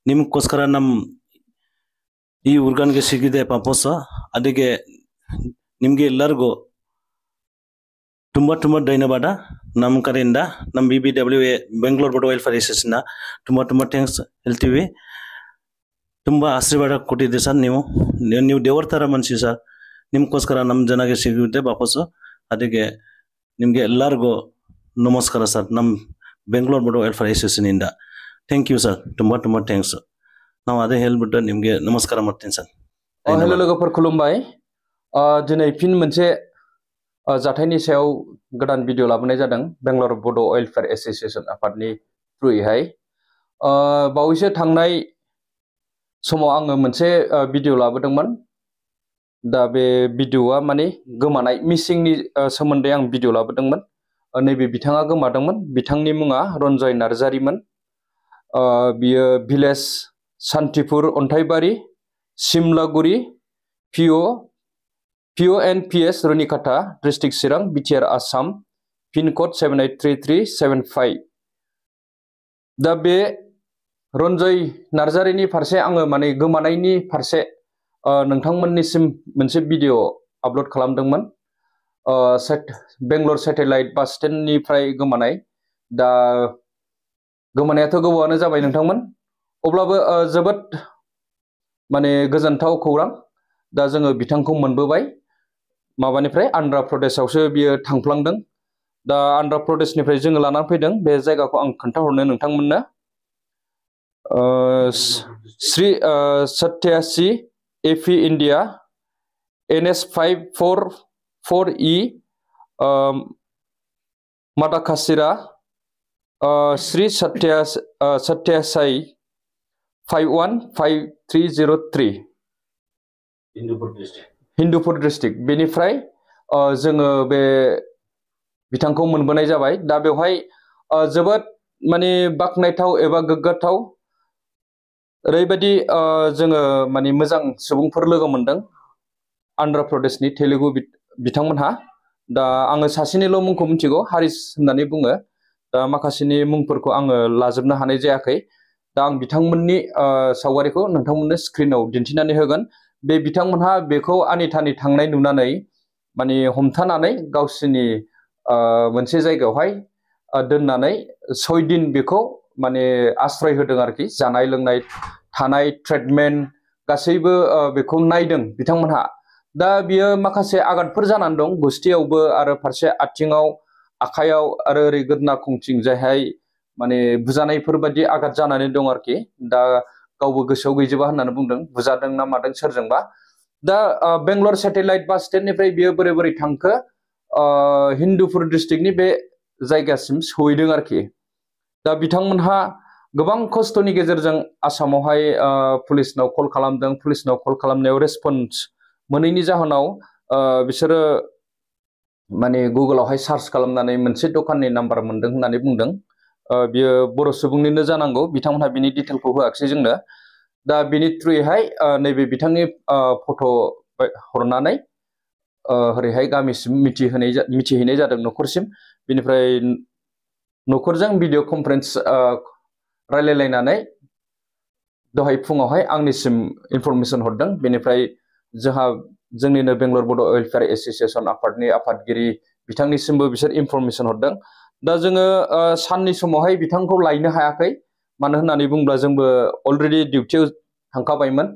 ನಿಮಗೋಸ್ಕರ ಈ ಉರ್ಗನ್ಗೆ ಸಿಗಿದೆ ಪಾಪೋಸ. ಅದಕ್ಕೆ ನಿಮಗೆ ಎಲ್ಲರಿಗೂ ತುಂಬ ಧನ್ಯವಾದ ನಮ್ಮ ಕಡೆಯಿಂದ, ನಮ್ಮ BBWA Bengaluru Bodo welfare association ತುಂಬ ಥ್ಯಾಂಕ್ಸ್ ಹೇಳ್ತೀವಿ. ತುಂಬ ಆಶೀರ್ವಾದ ಕೊಟ್ಟಿದ್ದೀರಿ ಸರ್. ನೀವು ದೇವ್ರ ಥರ ಮನುಷ್ಯ ಸರ್. ನಿಮಗೋಸ್ಕರ ನಮ್ಮ ಜನಗೆ ಸಿಗುತ್ತೆ ವಾಪಸ್ಸು. ಅದಕ್ಕೆ ನಿಮಗೆ ಎಲ್ಲರಿಗೂ ನಮಸ್ಕಾರ ಸರ್, ನಮ್ಮ ಬೆಂಗಳೂರು ಬೋಡೋ ವೆಲ್ಫೇರ್ ಅಸೋಸಿಯೇಷನಿಂದ. ಥ್ಯಾಂಕ್ ಯು ಸರ್, ತುಂಬ ಥ್ಯಾಂಕ್ಸ್. ನಾವು ಅದೇ ಹೇಳ್ಬಿಟ್ಟು ನಿಮಗೆ ನಮಸ್ಕಾರ ಮಾಡ್ತೀನಿ ಸರ್. हेलो लोगोफोर खुलुमबाय। दिनै फिन मोनसे जाथायनि सायाव गोदान भिडिअ लाबोनाय जादों बेंगलुरु बड' वेलफेयार एसोसिएशन आफादनि थ्रुयैहाय। बावैसो थांनाय समाव आङो मोनसे भिडिअ लाबोदोंमोन। दा बे भिडिअआ माने गोमानाय मिसिंनि सोमोन्दै आं भिडिअ लाबोदोंमोन। नैबे बिथाङा गोमादोंमोन। बिथांनि मुङा रन्जय नार्जारिमोन। बियो village Santipur अन्थाइबारि Simlaguri PONPS रुनिकाटा district चिरां बिटिआर आसाम पिन कोड 783375। दा बे रन्जय नार्जारिनि फारसे आङो माने गोमानायनि फारसे नोंथांमोननिसिम मोनसे भिडिअ आपल'ड खालामदोंमोन। बेंगलुरु सेटेलाइट बास स्टेन्डनिफ्राय गोमानाय। दा गोमानायाथ' गोबावानो जाबाय नोंथांमोन, अब्लाबो जोबोद माने गोजोनथाव खौरां। दा जोङो बिथांखौ मोनबोबाय। माबानिफ्राय आन्ध्र प्रदेशआवसो बियो थांफ्लांदों। दा आन्ध्र प्रदेशनिफ्राय जोङो लानानै फैदों। बे जायगाखौ आं खोन्थाहरनो नोंथांमोननो। Shri Sathyasai AP India NS 544E Madakasira Shri Sathyasai 515303 Hindupur district. बेनिफ्राय जोङो बे बिथांखौ मोनबोनाय जाबाय। दा बेवहाय जोबोद माने बाख्नायथाव एबा गोग्गाथाव ओरैबायदि जोङो माने मोजां सुबुंफोर लोगो मोनदों आन्ध्र प्रदेशनि तेलुगु बिथांमोनहा। दा आङो सासेनिल' मुंखौ मिथिगौ, हारिस होननानै बुङो। दा माखासेनि मुंफोरखौ आङो लाजोबनो हानाय जायाखै। दा आं बिथांमोननि सावगारिखौ नोंथांमोननो स्क्रिनाव दिन्थिनानै होगोन। बे बिथांमोनहा बेखौ आनिथानि थांनाय नुनानै माने हमथानानै गावसिनि मोनसे जायगायावहाय दोननानै 6 दिन बेखौ माने आश्रय होदों आरोखि। जानाय लोंनाय थानाय ट्रिटमेन्ट गासैबो बेखौ नायदों बिथांमोनहा। दा बियो माखासे आघातफोर जानानै दं गुस्थियावबो आरो फारसे आथिङाव आखायाव आरो ओरै गोदना खंथिंजायहाय माने बुजानायफोर बायदि आघात जानानै दं आरोखि। दा गावबो गोसोआव गैजोबा होननानै बुंदों, बुजादों ना मादों सोरजोंबा। दा बेंगलुरु सेटेलाइट बास स्टेन्डनिफ्राय बियो बोरै थांखो हिन्दुपुर डिस्ट्रिक्टनि बे जायगासिम सहैदों आरोखि। दा बिथांमोनहा गोबां खस्थ'नि गेजेरजों आसामावहाय पुलिसनाव कल खालामदों। पुलिसनाव कल खालामनायाव रेसपन्स मोनैनि जाहोनाव बिसोरो माने गुगोलावहाय सार्च खालामनानै मोनसे दखाननि नाम्बार मोनदों होननानै बुंदों। बियो बर' सुबुंनिनो जानांगौ। बिथांमोनहा बिनि डिटेलखौ होआखिसै जोंनो। दा बिनि थ्रुयैहाय नैबे बिथांनि फट' हरनानै ओरैहाय गामिसिम मिथिहैनाय जादों, न'खरसिम। बिनिफ्राय न'खरजों भिडिअ कनफारेन्स रायलायलायनानै दहाय फुङावहाय आंनिसिम इनफरमेसन हरदों। बेनिफ्राय जोंनिनो बेंगलुरु बड' वेलफेयार एसोसिएशन आफादनि आफादगिरि बिथांनिसिमबो बिसोर इनफरमेसन हरदों। दा जोङो साननि समावहाय बिथांखौ लायनो हायाखै, मानो होननानै बुङोब्ला जोंबो अलरेडि डिउटियाव थांखाबायमोन।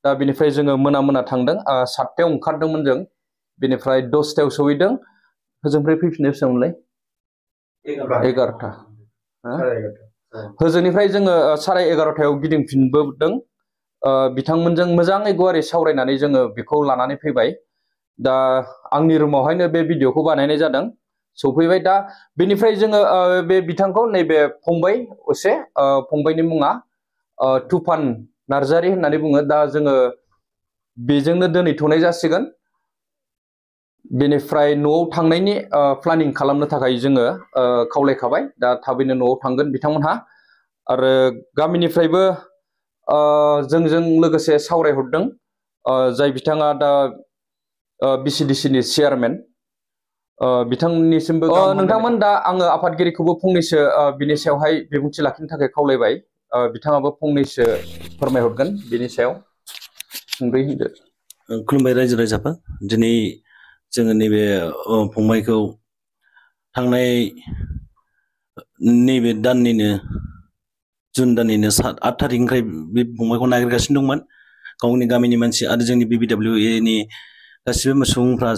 दा बेनिफ्राय जोङो मोना थांदों। 7टायाव ओंखारदोंमोन जों। बेनिफ्राय 10टायाव सहैदों। होजोंनिफ्राय फैफिननाय बेसेबांमोनलाय? 11टा। होजोंनिफ्राय जोङो 11:30 गिदिंफिनबोदों। बिथांमोनजों मोजाङै गुवारै सावरायनानै जोङो बेखौ लानानै फैबाय। दा आंनि रुमावहायनो बे भिडिअखौ बानायनाय जादों। सफैबाय। दा बेनिफ्राय जोङो बे बिथांखौ नैबे फंबाय असे फंबायनि मुङा तुफान नार्जारि होननानै बुङो। दा जोङो बेजोंनो दोनहैथ'नाय जासिगोन। बेनिफ्राय न'आव थांनायनि प्लानिं खालामनो थाखाय जोङो खावलायखाबाय। दा थाबैनो न'आव थांगोन बिथांमोनहा। आरो गामिनिफ्रायबो जोंजों लोगोसे सावरायहरदों जाय बिथाङा दा BCDCनि चेयारमेन। बिथांनिसिमबो नोंथांमोन, दा आङो आफादगिरिखौबो फंनैसो बिनि सायावहाय बिबुंथि लाखिनो थाखाय खावलायबाय। बिथाङाबो फंनैसो फोरमायहरगोन बिनि सायाव सुंद'यै होनदो। खुलुमबाय रायजो राजाफोर दिनै जोङो नैबे फंबायखौ थांनाय नैबे दाननिनो जुन दाननिनो 8 थारिखनिफ्राय बे फंबायखौ नागिरगासिनो दंमोन गावनि गामिनि मानसि आरो जोंनि BBWA नि गासिबो सुबुंफ्रा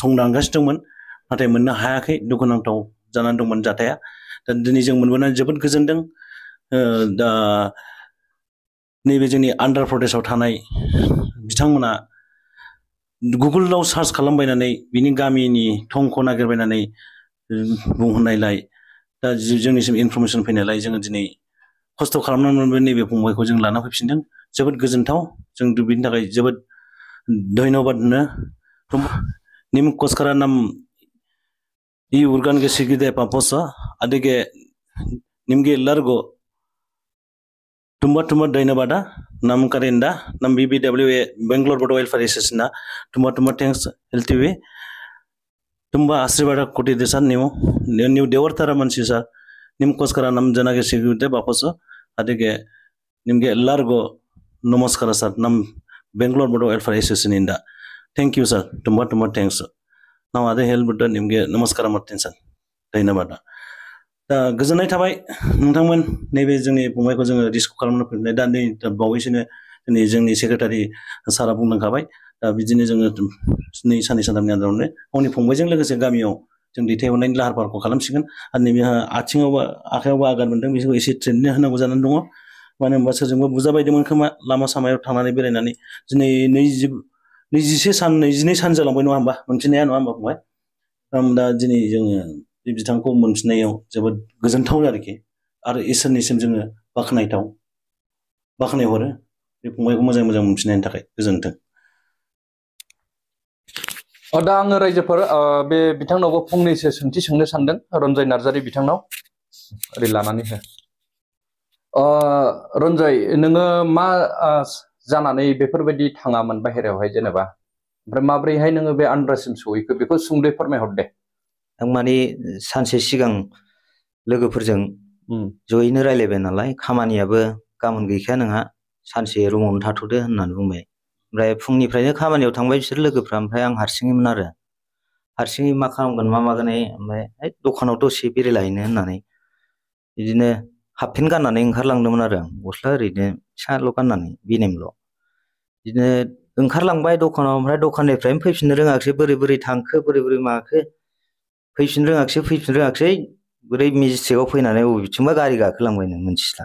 संदानगासिनो दंमोन नाथाय मोननो हायाखै दुखुनांथाव जानानै दंमोन जाथाया दा दिनै जों मोनबोनानै जोबोद गोजोनदों दा नैबे जोंनि आन्ध्र प्रदेशआव थानाय बिथांमोना गुगोलाव सार्च खालामबायनानै बिनि गामिनि थंखौ नागिरबायनानै बुंहरनायलाय दा जोंनिसिम इनफरमेसन फैनायलाय जोङो दिनै खस्थ' खालामनानै नैबे फंबायखौ जों लाना फैफिनदों जोबोद गोजोनथाव जों बिनि थाखाय जोबोद धन्यबाद होनो निमस्कारा नाम ಈ ಊರ್ಗನ್ಗೆ ಸಿಗಿದೆ ಪಾಪೋಸ ಅದಕ್ಕೆ ನಿಮ್ಗೆ ಎಲ್ಲರಿಗೂ ತುಂಬಾ ಧನ್ಯವಾದ ನಮ್ಮ ಕಡೆಯಿಂದ ನಮ್ಮ BBWA Bengaluru board welfare association ತುಂಬಾ ಥ್ಯಾಂಕ್ಸ್ ಹೇಳ್ತೀವಿ ತುಂಬಾ ಆಶೀರ್ವಾದ ಕೊಟ್ಟಿದ್ದೀರಿ ಸರ್ ನೀವು ದೇವರ ತರ ಮನುಷ್ಯ ಸರ್ ನಿಮ್ಗೋಸ್ಕರ ನಮ್ಮ ಜನಗೆ ಸಿಗುತ್ತೆ ವಾಪಸ್ಸು ಅದಕ್ಕೆ ನಿಮ್ಗೆ ಎಲ್ಲರಿಗೂ ನಮಸ್ಕಾರ ಸರ್ ನಮ್ಮ ಬೆಂಗಳೂರು ಬೋರ್ಡ್ ವೆಲ್ಫೇರ್ ಅಸೋಸಿಯೇಷನ್ ಇಂದ ಥ್ಯಾಂಕ್ ಯು ಸರ್ ತುಂಬಾ ಥ್ಯಾಂಕ್ಸ್ ನಾವು ಅದೇ ಹೇಳ್ಬಿಟ್ಟು ನಿಮಗೆ ನಮಸ್ಕಾರ ಮಾಡ್ತೀನಿ ಸರ್ ಧನ್ಯವಾದ दा गोजोननाय थाबाय नोंथांमोन नैबे जोंनि फंबायखौ जोङो रिस्क खालामनो फैनाय दा नै बावैसोनो दिनै जोंनि सेक्रेटारि सारा बुंलांखाबाय दा बिदिनो जोङो नै साननै सानथामनि आन्दारावनो गावनि फंबायजों लोगोसे गामियाव जों दैथायहरनायनि लाहार फाहारखौ खालामसिगोन आरो नैबे आथिङावबो आखायावबो आघात मोनदों बिसोरखौ एसे ट्रिटमेन्ट होनांगौ जानानै दङ मानो होनबा सोरजोंबा बुजाबायदोंमोन खोमा लामा सामायाव थांनानै बेरायनानै दिनै 22 सान जालांबाय नङा होमबा मोनफिननाया नङा होमबा फंबाय दा दिनै जोङो बे बिथांखौ मोनफिननायाव जोबोद गोजोनथाव आरोखि आरो इसोरनिसिम जोङो बाख्नायहरो बे फंबायखौ मोजां मोनफिननायनि थाखाय गोजोनथों दा आङो रायजोफोर बे बिथांनावबो फंनैसो सोंथि सोंनो सानदों रन्जय नार्जारि बिथांनाव ओरै लानानै हो रन्जय नोङो मा जानानै बेफोरबायदि थाङामोन बाहेरायावहाय जेनेबा ओमफ्राय माब्रैहाय नोङो बे आन्ध्रासिम सहैखो बेखौ सुंद'यै फोरमायहर दे आं माने सानसे सिगां लोगोफोरजों जयैनो रायलायबाय नालाय खामानियाबो गाबोन गैखाया नोंहा सानसे रुमावनो थाथ'दो होननानै बुंबाय ओमफ्राय फुंनिफ्रायनो खामानियाव थांबाय बिसोर लोगोफ्रा ओमफ्राय आं हारसिङैमोन आरो हारसिङै मा खालामगोन मा मागोन ओमफ्राय दखानाव दसे बेरायलाहैनो होननानै बिदिनो हाफ पेन्ट गाननानै ओंखारलांदोंमोन आरो आं गस्ला ओरैनो फिसाल' गाननानै बिनेमल' बिदिनो ओंखारलांबाय दखानाव ओमफ्राय दखाननिफ्रायनो फैफिननो रोङाखिसै बोरै थांखो बोरै माखो फैफिननो रोङाखिसै बोरै मेजिस्ट्रिकआव फैनानै बबेथिंबा गारि गाखोलांबाय नों मोनथिला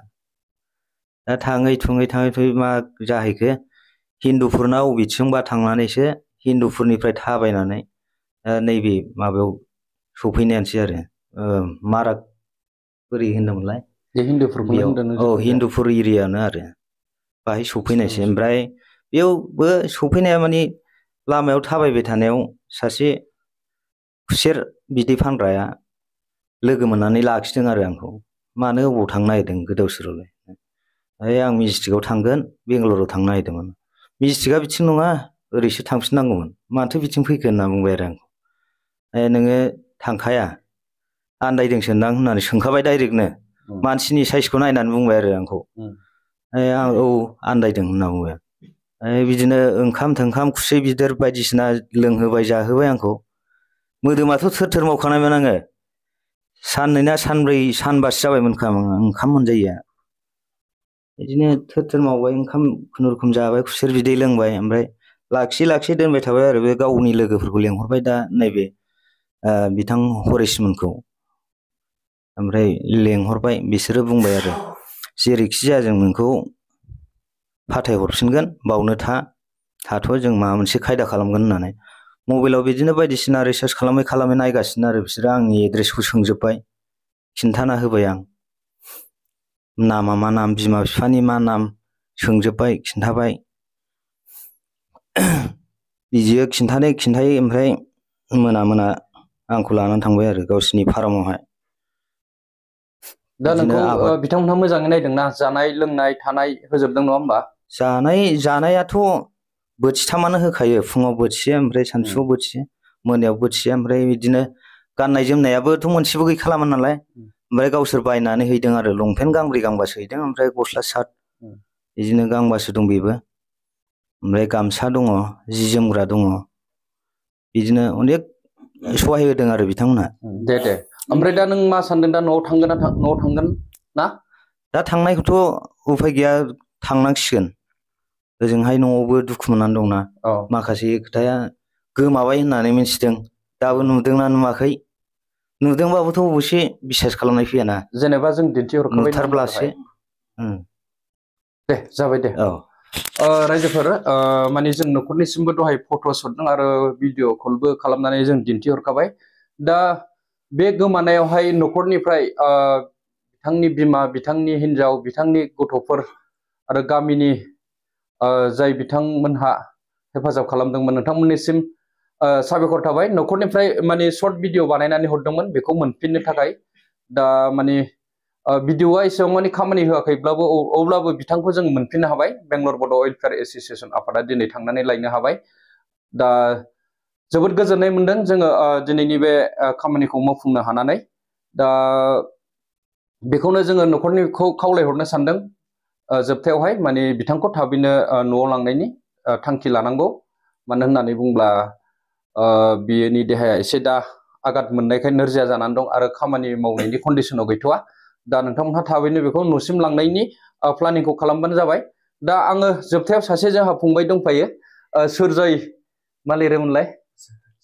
दा थाङै थुङै मा जाहैखो हिन्दुफुरना बबेथिंबा थांनानैसो हिन्दुफुरनिफ्राय थाबायनानै नैबे माबायाव सफैनायानोसै आरो माराग बोरै होनदोंमोनलाय हिन्दुफुर एरियानो आरो बाहाय सफैनायसै ओमफ्राय बेयावबो सफैनाया माने लामायाव थाबायबाय थानायाव सासे खुसेर बिदै फानग्राया लोगो मोननानै लाखिदों आरो आंखौ मानो अबाव थांनो नागिरदों गोदाव सोरावलाय आं मेजिस्ट्रिकआव थांगोन बेंगालराव थांनो नागिरदोंमोन मेजिस्ट्रिकआ बिथिं नङा ओरैसो थांफिननांगौमोन माथो बिथिं फैखो होनना बुंबाय आरो आंखौ नोङो थांखाया आन्दायदोंसो होनदां होननानै सोंखाबाय डाइरेक्टनो मानसिनि साइसखौ नायनानै बुंबाय आरो आंखौ आं औ आन्दायदों होनना बुंबाय बिदिनो ओंखाम थोंखाम खुसै बिदेर बायदिसिना लोंहोबाय जाहोबाय आंखौ मोदोमाथ' थोर मावखानायमोन आङो साननै ना सानबासो जाबायमोन ओंखाम मोनजायैया बिदिनो थोर मावबाय ओंखाम खुनुरुखुम जाबाय खुसेर बिदै लोंबाय ओमफ्राय लाखि दोनबाय थाबाय आरो बे गावनि लोगोफोरखौ लेंहरबाय दा नैबे बिथां हरिसिमोनखौ ओमफ्राय लेंहरबाय बिसोरो बुंबाय आरो जेरैखि जाया जों नोंखौ फाथायहरफिनगोन बावनो थाथ' जों माबा मोनसे खायदा खालामगोन होननानै मबाइलाव बिदिनो बायदिसिना रिसार्च खालामै नायगासिनो आरो बिसोरो आंनि एड्रेसखौ सोंजोब्बाय खिन्थाना होबाय आं नामा मा नाम बिमा बिफानि मा नाम सोंजोब्बाय खिन्थाबाय बिदियो खिन्थायो ओमफ्राय मोना आंखौ लानानै थांबाय आरो गावसिनि फार्मावहाय दा नोंखौ बिथांमोनहा मोजाङै नायदोंना जानाय लोंनाय थानाय होजोबदों नङा होमबा जानायाथ' बोथिथामानो होखायो फुङाव बोथिसे ओमफ्राय सानसुआव बोथिसे मोनायाव बोथिसे ओमफ्राय बिदिनो गाननाय जोमनायाबोथ' मोनसेबो गैखालामोन नालाय ओमफ्राय गावसोर बायनानै हैदों आरो लंपेन्ट गांब्रै गांबासो हैदों ओमफ्राय गस्ला सार्ट बिदिनो गांबासो दं बेबो ओमफ्राय गामसा दङ जि जोमग्रा दङ बिदिनो अनेक सहाय होदों आरो बिथांमोनहा दे ओमफ्राय दा नों मा सानदों दा न'आव थांगोन ना दा थांनायखौथ' उफाय गैया थांनांसिगोन ओजोंहाय न'आवबो दुखु मोननानै दंना माखासे खोथाया गोमाबाय होननानै मिथिदों दाबो नुदोंना नुवाखै नुदोंबाबोथ' अबसे बिसास खालामनाय फैयाना जेनेबा जों दिन्थिहरखाबाय नुथारब्लासो दे जाबाय दे रायजोफोर माने जों न'खरनिसिमबो दहाय फट'स हरदों आरो भिडिअ कलबो खालामनानै जों दिन्थिहरखाबाय दा बे गोमानायावहाय न'खरनिफ्राय बिथांनि बिमा बिथांनि हिनजाव बिथांनि गथ'फोर आरो गामिनि जाय बिथांमोनहा हेफाजाब खालामदोंमोन नोंथांमोननिसिम साबायखर थाबाय न'खरनिफ्राय माने सर्ट भिडिअ बानायनानै हरदोंमोन बेखौ मोनफिननो थाखाय दा माने भिडिअआ एसेबां माने खामानि होआखैब्लाबो अब्लाबो बिथांखौ जों मोनफिननो हाबाय बेंगलर बड' वेलफेयार एस'सिएसन आफादा दिनै थांनानै लायनो हाबाय दा जोबोद गोजोननाय मोनदों जोङो दिनैनि बे खामानिखौ मावफुंनो हानानै दा बेखौनो जोङो न'खरनिखौ खावलायहरनो सानदों जोबथायावहाय माने बिथांखौ थाबैनो न'आव लांनायनि थांखि लानांगौ मानो होननानै बुङोब्ला बियोनि देहाया एसे दा आघात मोननायखाय नोरजिया जानानै दं आरो खामानि मावनायनि कन्डिसनाव गैथ'वा दा नोंथांमोनहा थाबैनो बेखौ न'सिम लांनायनि प्लानिंखौ खालामबानो जाबाय दा आङो जोबथायाव सासे जोंहा फंबाय दंफायो सुरजय मा लिरोमोनलाय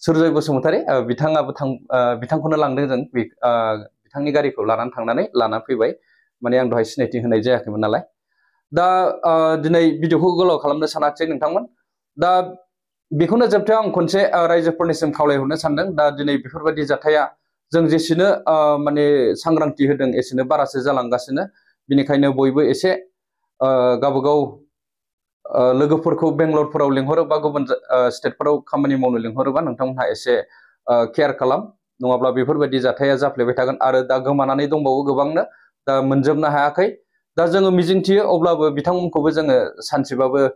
सुरजय बसुमतारी बिथांखौनो लांदों जों बिथांनि गारिखौ लानानै थांनानै लानानै फैबाय माने आं दहाय सिनायथि होनाय जायाखैमोन नालाय दा दिनै भिडिअखौ गोलाव खालामनो सानाखिसै नोंथांमोन दा बेखौनो जोबथायाव आं खनसे रायजोफोरनिसिम खावलायहरनो सानदों दा दिनै बेफोरबायदि जाथाया जों जेसेनो माने सांग्रांथि होदों एसेनो बारासो जालांगासिनो बिनिखायनो बयबो एसे गावबागाव लोगोफोरखौ बेंगलरफोराव लिंहरोबा गुबुन स्टेटफोराव खामानि मावनो लिंहरोबा नोंथांमोनहा एसे केयार खालाम नङाब्ला बेफोरबायदि जाथाया जाफ्लेबाय थागोन आरो दा गोमानानै दंबावो गोबांनो दा मोनजोबनो हायाखै दा जोङो मिजिंथियो अब्लाबो बिथांमोनखौबो जोङो सानसेबाबो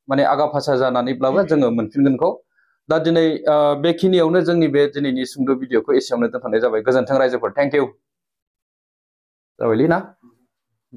माने आगा फासा जानानैब्लाबो जोङो मोनफिनगोनखौ दा दिनै बेखिनियावनो जोंनि बे दिनैनि सुंद' भिडिअखौ एसेयावनो दोनथ'नाय जाबाय गोजोन्थों रायजोफोर थेंक इउ जाबायलै ना